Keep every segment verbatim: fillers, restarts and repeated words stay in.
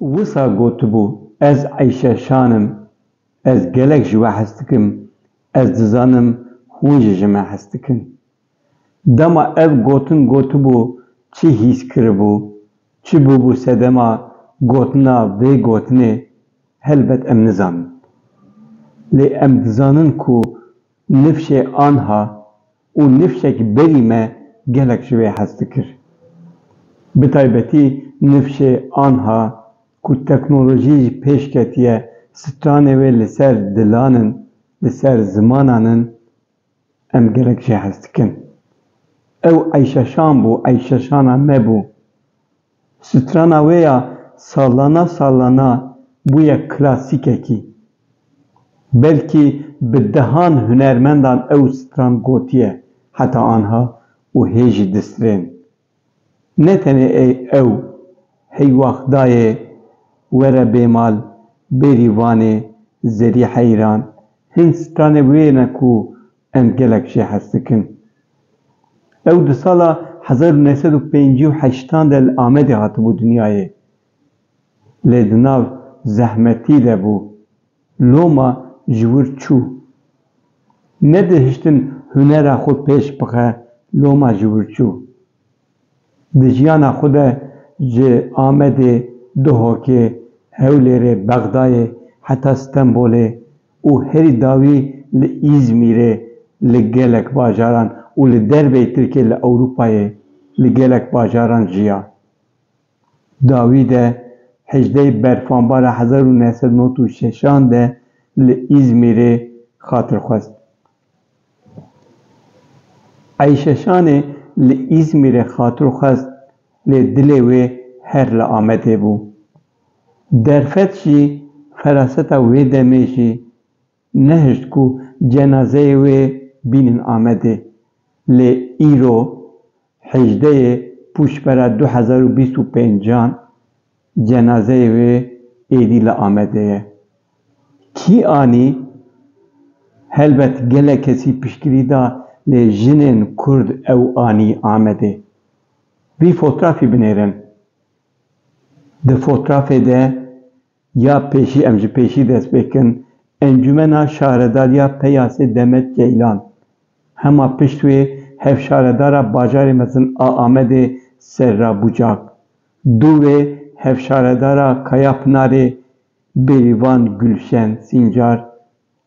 Wisa gotibû, ez Eyşe Şan im, ez gelek ji we hez dikim, ez dizanim hûn jî ji me hez dikin. Dema ev gotin gotibû, çi hîs kiribû, çi bûbû sedema gotina vê gotinê, helbet em nizanin. Lê em dizanin ku nifşê anha û nifşek berî me gelek ji wê hez dikir. Bi taybetî nifşê anha ku teknolojî jî pêş ketiye, stranê wê li ser dilan in, li ser zimanan in, em gelek jê hez dikin. Ew Eyşe Şan bû, Eyşe Şana me bû. Strana wê ya salana salana bûye klasîkekî. Belkî bi dehan hunermendan ew stran gotiye heta anha û hê jî distrên. Ne tenê ey ew, Heywax dayê, Were bêmal, Bêrîvanê, Zerî heyran, hin stranê wê ne ku em gelek jê hez dikin. Ew di sala hezar û neh sed û pêncî û heştan de li Amedê hatibû dinyayê. Lê di nav zehmetî de bû. Loma ji wir çû. Nedihiştin hunera xwe pêş bixe, loma ji wir çû. Di jiyana xwe de ji Amedê, Duhokê, Hewlêrê, Bexdayê heta Stenbolê û herî dawî li Îzmîrê, li gelek bajaran û li derveyî Tirkiyê, li Ewropayê, li gelek bajaran jiya. Dawî de hejdehê Berfanbara hezar û neh sed û nod û şeşan de li Îzmîrê xatir xwest. Eyşe Şanê li Îzmîrê xatir xwest, lê dilê wê her li Amedê bû. Derfet jî, feraseta wê demê jî nehişt ku cenazeyê wê bînin Amedê. Lê îro, hejdehê Pûşbera du hezar û bîst û pêncan, cenazeyê wê êdî li Amedê ye. Kî anî? Helbet gelek kesî piştgirî da, lê jinên Kurd ew anî Amedê. Vî fotrafî binêrin. Di fotrafê de ya pêşî, em ji pêşî dest pê kin, Encûmena Şaredariya Peyasê Demet Ceylan. Hema pişt wê hevşaredara bajarê mezin a Amedê Serra Bucak. Dû wê hevşaredara Kayapınarê Bêrîvan Gülşen Sîncar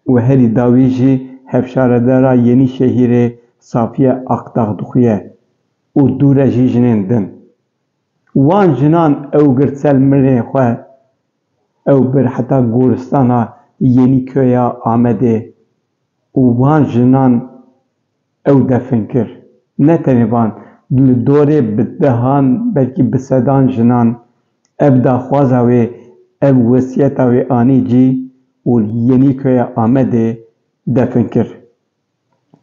û herî dawî jî hevşaredara Yenîşehîrê Safiye Akdağ dixuye û dû re jî jinên din. Wan jinan ew girt ser mirê xwe, ew bir heta goristana Yenîköya Amedê û wan jinan ew defin kir. Ne tenê van, li dorê bi dehan, belkî bi sedan jinan ev daxwaza wê, ev wesiyeta wê anî cî û li Yenîköya Amedê defin kir.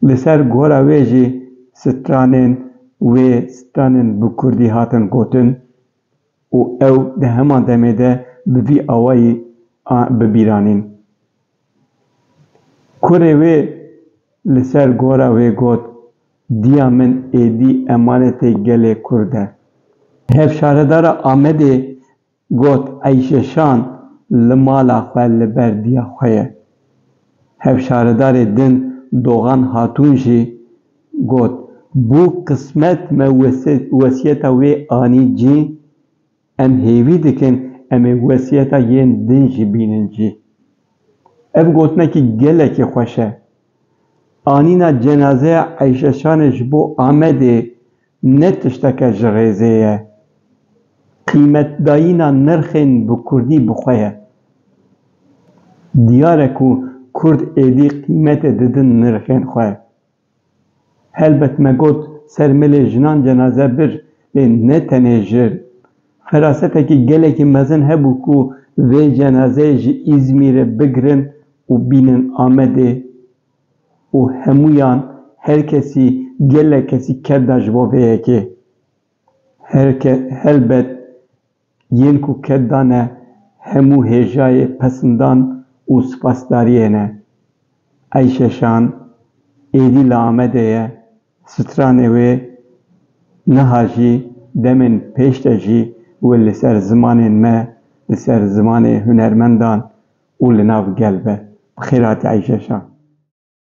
Li ser gora wê jî stranên wê, stranên bi kurdî hatin gotin û ew di heman demê de bi vî awayî a, bi bîr anîn. Kurê wê li ser gora wê got, Diya min êdî emanetê gelê Kurd e. Hevşaredara Amedê got, Eyşe Şan li mala xwe li ber diya xwe ye. Hevşaredarê din Doğan Hatun jî got, Bû qismet, me wese-, wesiyeta wê anî cî, em hêvî dikin em ê wesiyeta yên din jî bînin cî. Ev gotinekî gelekî xweş e. Anîna cenazeya Eyşe Şanê ji bo Amedê ne tişteke ji rêzê ye. Qîmetdayîna nirxên bi kurdî bi xwe ye. Diyar e ku Kurd êdî qîmetê didin nirxên xwe. Helbet me got ser milê jinan cenaze bir, lê ne tenê jin. Ferasetekî gelekî mezin hebû ku vê cenazeyê ji Îzmîrê bigirin û bînin Amedê û hemûyan, her kesî, gelek kesî ked da ji bo vê yekê. Her ke-, helbet yên ku ked dane hemû hêjayê pesindan û spasdariyê ne. Eyşe Şan êdî li Amedê ye, stranê wê niha jî, demên pêş de jî wê li ser zimanên me li ser zimanê hunermendan û li nav gel be. Bi xêr hatî Eyşe Şa.